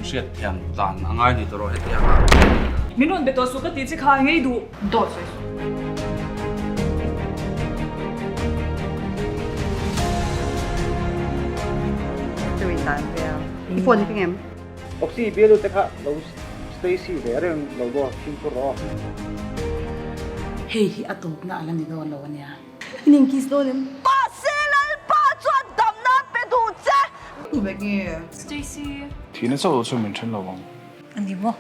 Inhriat thiam tlan a ngai ni tawh rawh hetiang a. Min rawn be tawh suh ka tih che kha ngei duh. Dawt sawi suh. Chu in dan ve a. I phone hi ka ngem? Oxy bialu te kha lo Stacy ve reng lo maw fimkhur rawh. Hei hi a tawpna a la ni dawn lo a nia. In inkiss dawn em? Mahse Lalpa chuan damna pe duh che. Tu vek nge? Stacy. Thihna chauh chu min then lo ang. A ni maw?